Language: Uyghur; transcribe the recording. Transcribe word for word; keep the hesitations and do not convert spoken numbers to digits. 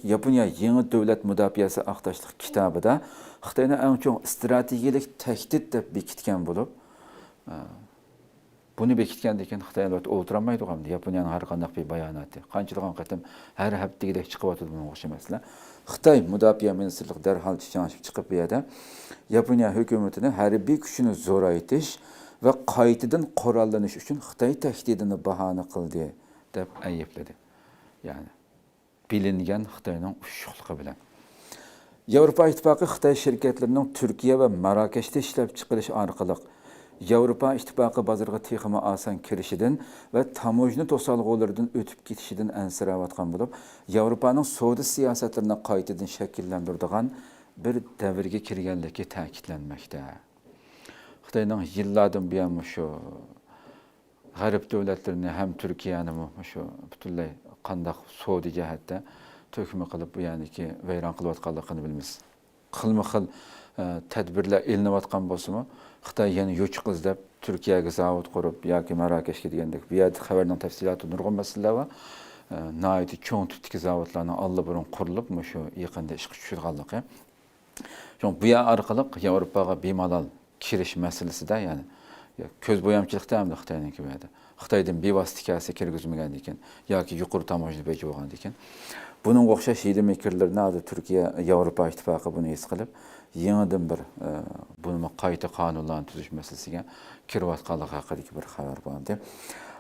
ياپونىيە يېڭى دۆلەت مۇداپىئەسى ئاق تاشلىق كىتابىدا خىتاينى ئەڭ چوڭ ئىستراتېگىيەلىك تەھدىت دەپ بېكىتكەن بولۇپ، بۇنى بېكىتكەندىن كېيىن خىتاي ئەلۋەتتە ئولتۇرالمايدىغان، ياپونىيەنىڭ ھەر قانداق بىر باياناتى قانچىلىغان قېتىم ھەر ھەپتىگىدەك چىقىۋاتىدۇ، بۇنىڭغا ئوخشىماسلا. خىتاي مۇداپىئە مىنىستىرلىقى دەرھال چىچاڭشىپ چىقىپ، بۇ يەردە ياپونىيە ھۆكۈمىتىنى ھەربىي كۈچىنى زورايتىش ۋە قايتىدىن قوراللىنىش ئۈچۈن خىتاي تەھدىتىنى باھانە قىلدى، دەپ ئەيىبلىدى. يەنى بىلىنگەن خىتاينىڭ ئۇششۇقلۇقى بىلەن. ياۋروپا ئىتتىپاقى خىتاي شىركەتلىرىنىڭ تۈركىيە ۋە ماراكەشتە ئىشلەپچىقىرىش ئارقىلىق ياۋروپا ئىتتىپاقى بازىرىغا تېخىمۇ ئاسان كىرىشىدىن ۋە تاموژنا توسالغۇلىرىدىن ئۆتۈپ كېتىشىدىن ئەنسىرەۋاتقان بولۇپ، ياۋروپانىڭ سودا سىياسەتلىرىنى قايتىدىن شەكىللەندۈرىدىغان بىر دەۋرگە كىرگەنلىكى تەكىتلەنمەكتە. خىتاينىڭ يىللاردىن بۇيان مۇشۇ غەرب دۆلەتلىرىنى ھەم تۈركىيەنىمۇ مۇشۇ پۈتۈنلەي قانداق سودا جەھەتتە تۆكمە قىلىپ، بۇ يەردىكى ۋەيران قىلىۋاتقانلىقىنى بىلىمىز. خىلمۇ خىل، ئە، تەدبىرلەر ئېلىنىۋاتقان بولسىمۇ، خىتاي يەنە يوچۇق ئىزدەپ، تۈركىيەگە زاۋۇت قۇرۇپ ياكى ماراكەشكە دېگەندەك، بۇ يەردە خەۋەرنىڭ تەپسىلاتى نۇرغۇن مەسىلىلەر بار. ئە، ناھايىتى چوڭ تىپتىكى زاۋۇتلارنىڭ ئاللىبۇرۇن قۇرۇلۇپ، مۇشۇ يېقىندا ئىشقا چۈشۈرۈلگەنلىكى. شۇڭا بۇ يەر ئارقىلىق ياۋروپاغا بىمالال كىرىش مەسىلىسىدە، يەنى كۆز بويامچىلىقتا ئەمدى خىتاينىڭكى بۇ يەردە. خىتايدىن بىۋاسىتە كەلسە كىرگۈزمىگەندىكىن ياكى يۇقىرى تاموژنا بېجى بولغاندىكىن. بۇنىڭغا ئوخشاش ھىيلە مىكىرلىرىنى ھازىر تۈركىيە، ياۋروپا ئىتتىپاقى بۇنى ھېس قىلىپ، يېڭىدىن بىر، ئە، بۇنىمۇ قايتا قانۇنلارنى تۈزۈش مەسىلىسىگە كىرىۋاتقانلىقى ھەققىدىكى بىر خەۋەر بار ئىدى.